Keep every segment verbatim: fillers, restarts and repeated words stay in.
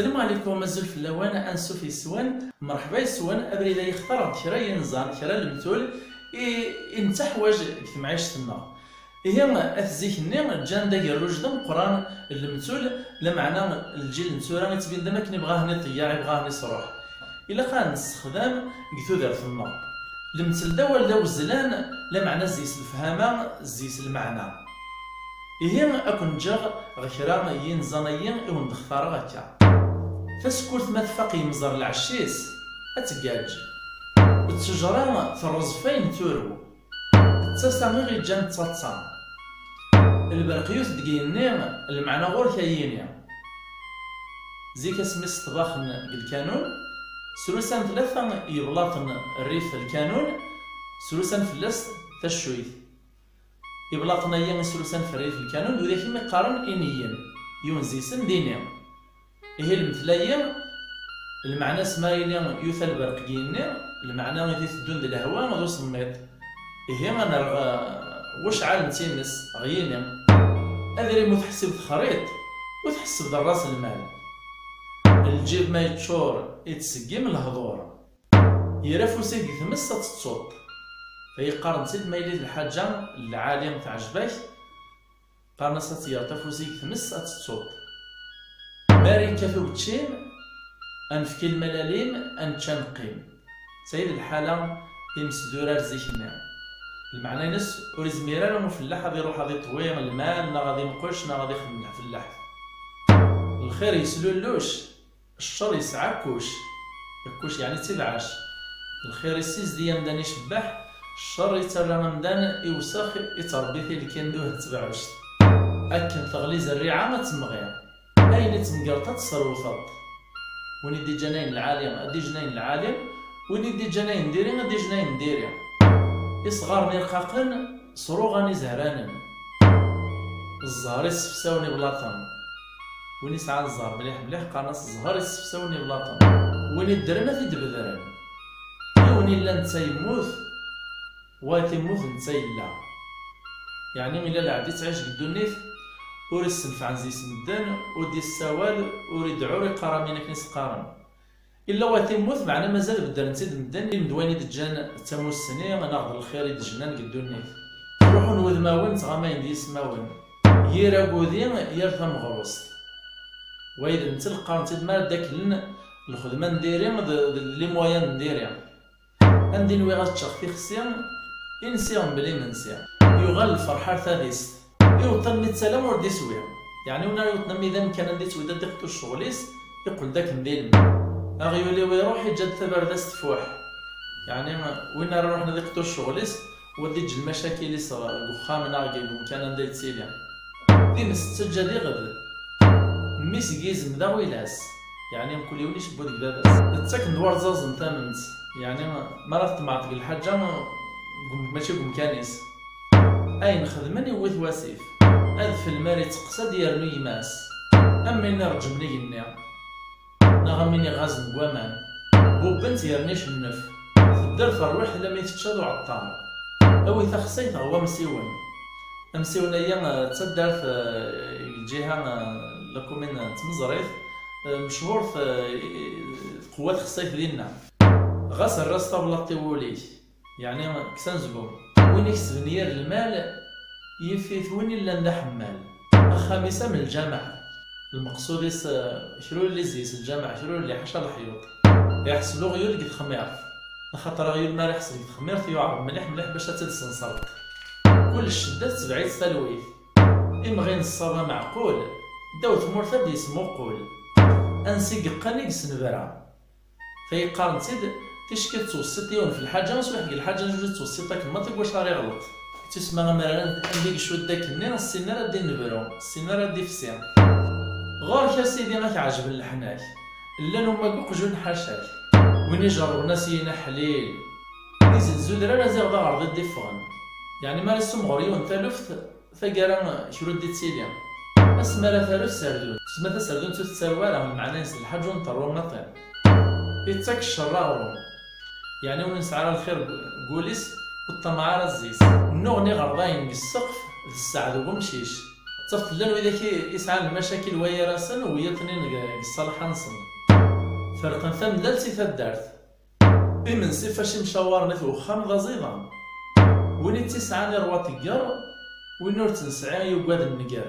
Salam ɛlikum, azul fell-awen, ansuf yes-wen, mreḥba yes-wen, abrid-a yextar-aɣ-d kra n yinẓan, kra n lemtul i, i nettaḥwaǧ deg temɛict-nneɣ. Ihi, at zik-nni ǧǧan-d agerruj d ameqqran n lemtul, lameɛna lǧil n tura ittbin-d am akken ibɣa ahen iṭeyyeɛ, ibɣa ahen isruḥ. Ilaq ad nessexdam deg tudert-nneɣ. Lemtel d awal d awezlan, lameɛna zzi-s lefhama, zzi-s lmeɛna. Ihi, ad ken-ǧǧeɣ ɣer kra n yinẓan-agi i wen-d-xtareɣ akka. Tasekkurt ma tfaq yemẓer lɛecc-is, ad tgaǧ. Ttejra terreẓ f ayen turew. D tasa i ɣ-iǧǧan d taḍsa. Lberq yut deg yigenni, lmeɛna ɣur-k ay yini. Zik asmi sṭebaxen deg lkanun, srusan tlata yeblaṭen rrif lkanun, srusan fell-as taccuyt. Iblaṭen-agi i srusan f rrif lkanun, d widak i mi qqaren iniyen, yiwen zi-sen d ini. Ihi lemtel-agi, lmeɛna-s ma yili yuta lberq deg yigenni, lmeɛna i t-iteddun d lehwa d usemmiḍ. Ihi ad nerr, eh, wacɛal n tines ɣer yini. Adrim ur t-ḥsib texriḍ, ur t-ḥesseb d ras lmal. Lǧib ma yeččur, ittseggim lehdur. Yerra afus-ik deg tmes ad tettuḍ. Tayi qqaren-tt-id ma yili d lḥaǧa n lɛali teɛjeb-ak, qqaren-as ad tgerḍ afus-ik deg tmes ad tettuḍ. Mi ara yekkat ubeččim, ad nefk i lmal alim, ad nečč ad neqqim. D tayi d lḥala imesdur ar zik-nni. Lmeɛna-ines ur izmir ara ufellaḥ ad iruḥ ad iṭwi lmal neɣ ad inquc neɣ ad ixdem lfellaḥ. Lxir yeslulluc, ccer yesɛa akkuc. Akkuc yeɛni d tibɛac. Lxir yessizdi amdan icebbeḥ, ccer yettarra amdan iwsex, ittrebbi tilkin d uhet d tebɛuct. Akken teɣli zerriɛa ad temɣi. Ayen i tmegreḍ ad tesrewteḍ. Win i d-iǧǧan ayen lɛali ad d-iǧen ayen lɛali, win i d-iǧǧan ayen diri ad d-iǧen ayen diri. Isɣaren irqaqen sruɣan izehranen. Zzher issefsawen iblaṭen. Win isɛan zzher mliḥ mliḥ qqaren-as zzher issefsawen iblaṭen. Win iddren ad t-id-bedren. Yiwen illa netta yemmut, wa timmut netta yella. Yeɛni illa lɛebd ittɛic deg ddunit, ur issenfɛen zi-s medden, ur d-issawal, ur idɛu, ur iqqar amin akken i s-qqaren. Illa wa timmut, meɛna mazal beddren-tt-id medden, imi d wayen i d-ǧǧan d tamussni neɣ d lxir i d-jnan deg ddunit. Ttruḥun wudmawen ttɣamayen d yismawen. Yir agudi, yir tameɣrust. Wa d lemtel qqaren-tt-id mi ara d-aklen lxedma n diri d, d les moyens n diri. Anda i nwiɣ ad ččeɣ tixsi, i nsiɣ mebla imensi. Yuɣal lferḥ ar tadist. Iweṭṭen mi ttalam ur d-iswi. Yeɛni win ara iweṭṭen am idamkan anda ittwedda ad d-iqeṭṭu ccɣel-is, iqqel-d akken d ilem. Aɣyul-iw iruḥ, iǧǧa-d taberdast tfuḥ. Yeɛni win ara iruḥen ad iqeṭṭu ccɣel-is, u ad d-iǧǧ lmacakil-is ɣ-, deg uxxam neɣ deg umkan anda yettili. Times tettaǧǧa diɣed. Mmi-s deg yizem d aɣilas. Yeɛni mkul yiwen icebbu deg baba-s. Ttaken-d warẓaẓen tamemt. Yeɛni mi ara tṭemɛeḍ deg lḥaǧa, deg um-, mačči deg umkan-is. Ayen xedmen iwwi-t wasif. Adfel mi ara itteqqes ad d-yernu gma-s. Am win iṛeǧmen igenni. Neɣ am win iɣazen deg waman. Bubben-tt yerna icennef. Tedder terwiḥt lammi tečča d uɛeṭṭar. Awi taxsayt ɣer wamsiwen. Amsiwen-agi, eh, d taddart, eh, deg lǧiha, eh, la commune n Tmeẓrit, eh, mechuṛet, eh, tqewwa txeṣṣayt dinna. Ɣas err-as tablaḍt i wul-ik, yeɛni kkes anezgum. Win ikesben yir lmal, yif-it win illan d aḥemmal. Axxam-is am lǧameɛ. Lmeqsud-is, eh, kra ur yelli zzi-s lǧameɛ, kra ur yelli ḥaca leḥyuḍ. Iḥṣel uɣyul deg texmirt. Axaṭer aɣyul mi ara iḥṣel deg texmirt, yuɛer mliḥ mliḥ bac ad tt-id-senṣreḍ. Kul ccedda tetbeɛ-itt talwit. Imɣi n ṣṣaba meɛqul, ddaw tmurt ad d-yesmuqul. Ansi yeqqan i yesnebra. Tayi qqaren-tt-id, ticki tettweṣṣiḍ yiwen f lḥaǧa, aswiḥ deg lḥaǧa n jujut tettweṣṣiḍ akken maḍi deg wacu ara iɣleṭ. Ittusemma amrar anda i icudd akkenni, ssinen ara d-innebru, ssinen ara d-ifsi. Ɣur-k a sidi ad k-ɛejben leḥnak, llan umag uqjun ḥaca-k. Win ijerrben a s-yini aḥlil, izelzu d rara ziɣ d aɣerḍi d-iffɣen. Yeɛni mi ara yessumeɣ ɣur yiwen taluft, taggara kra ur d-ittili. Asmi ara taru tserdunt, tesma taserdunt ur tettaru ara, lmeɛna-ines lḥaǧ ur nṭerru maṭi. Ittak ccer aɣrum. Yeɛni ur nesɛi ara lxir deg wul-is, ur ṭṭamaɛ ara zzi-s. Nnuɣen iɣerḍayen deg ssqef d sseɛd n umcic. D Ttafeḍ llan widak i isɛan lmacakil wayar-asen u wiyaḍ-nni deg ṣṣalḥa-nsen. Ferqen tamellalt i taddart. Imensi fac imcawaren i uxxam d aẓidan. Win i tt-isɛan irwa tegger, win ur tt-nesɛi yugad nnger.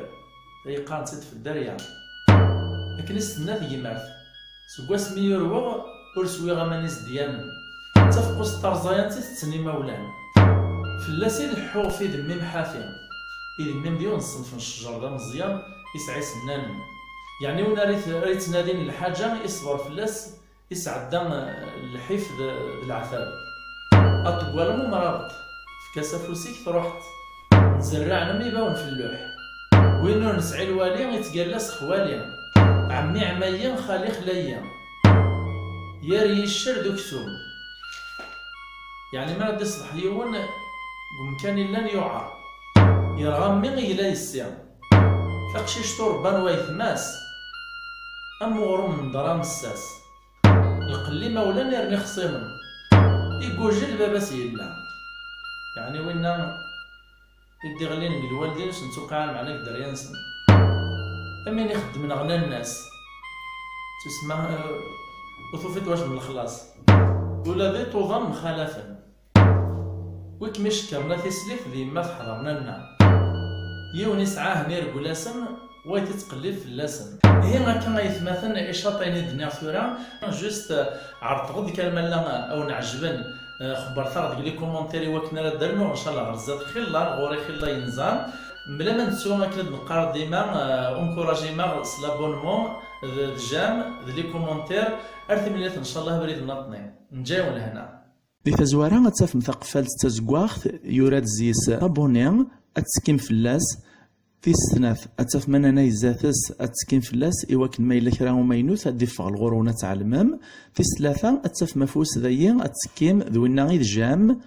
Tayeqqaren-tt-id f dderya. Akken i s-tenna tegmert. Seg wasmi yurweɣ, ur swiɣ aman izedyanen. D tafeqqust tarẓayant i tetten imawlan. Fell-as i leḥḥuɣ f idemmim ḥafi. Idemmim d yiwen n ṣṣenf n ccjer d ameẓyan, isɛa isennanen. Yeɛni win ara it-, ara yettnadin lḥaǧa, iṣber fell-as, isɛedda, eh, lḥif d, d leɛtab. Aṭeggal am umrabeṭ, efk-as afus-ik truḥeḍ. Nzerreɛ am ibawen f lluḥ. Win ur nesɛi lwali, ittgalla s xwali. Ɛemmi ɛmayi, xali xlayi. Yar yiccer d uksum. Yeɛni mi ara d-iṣbeḥ yiwen deg umkan i llan yuɛer. Yerɣa mmi, igla yessi. Taqcict ur rebban wayetma-s. Am uɣrum n ddṛa messas. Lqell imawlan irni xṣimen. Igujel baba-s yella. Yeɛni winna i d-iɣlin deg lwaldin-nsen ttuqaɛen meɛna deg dderya-nsen. Am win ixeddmen ɣ nanna-s. Tusma, eh, ur tufiḍ wac n lexlaṣ. Ula d iṭuḍan mxalafen. Wi kem-icekkren a tislit d yemma teḥḍer nanna. Yiwen isɛa hen ireglasen, wa yettqellib fell-asen. Ihi akka ay atmaten, icaṭ ayen i d-nniɣ tura, juste, eh, ɛerḍeɣ-d kan ma llan, eh, awen-ɛejben, eh, xebbret-aɣ deg les commentaires i wakken ara d-rnuɣ, ncallah, ɣer zdat xilla, ɣur-i xilla yenẓan. Mebla ma nettu akken ad neqqar dima, eh, encouragez-aɣ s l'abonnement, d, d j'aime, d les commentaires, ar timlilit, ncallah, abrid n aṭni. Nǧa-yawen lehna. Di tazwara ad tafem taqeffalt d tazeggaɣt, yura-d zzis abonné, ad tettekkim fell-as. Tis snat, ad tafem ananay zdat-s, ad tettekkim fell-as, i wakken ma yella kra umaynut ad d-iffeɣ ɣur-wen ad tɛelmem. Tis tlata, ad tafem afus dayi, ad tettekkim d winna i d j'aime.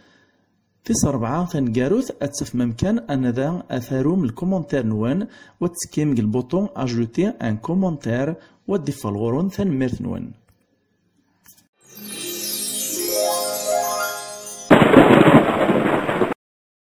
Tis rebɛa, taneggarut, ad tafem amkan anada ad tarum lkumantir-nwen, u ad tettekkim deg lbuṭu ajouter un commentaire, u ad d-iffeɣ ɣur-wen. Tanemmirt-nwen.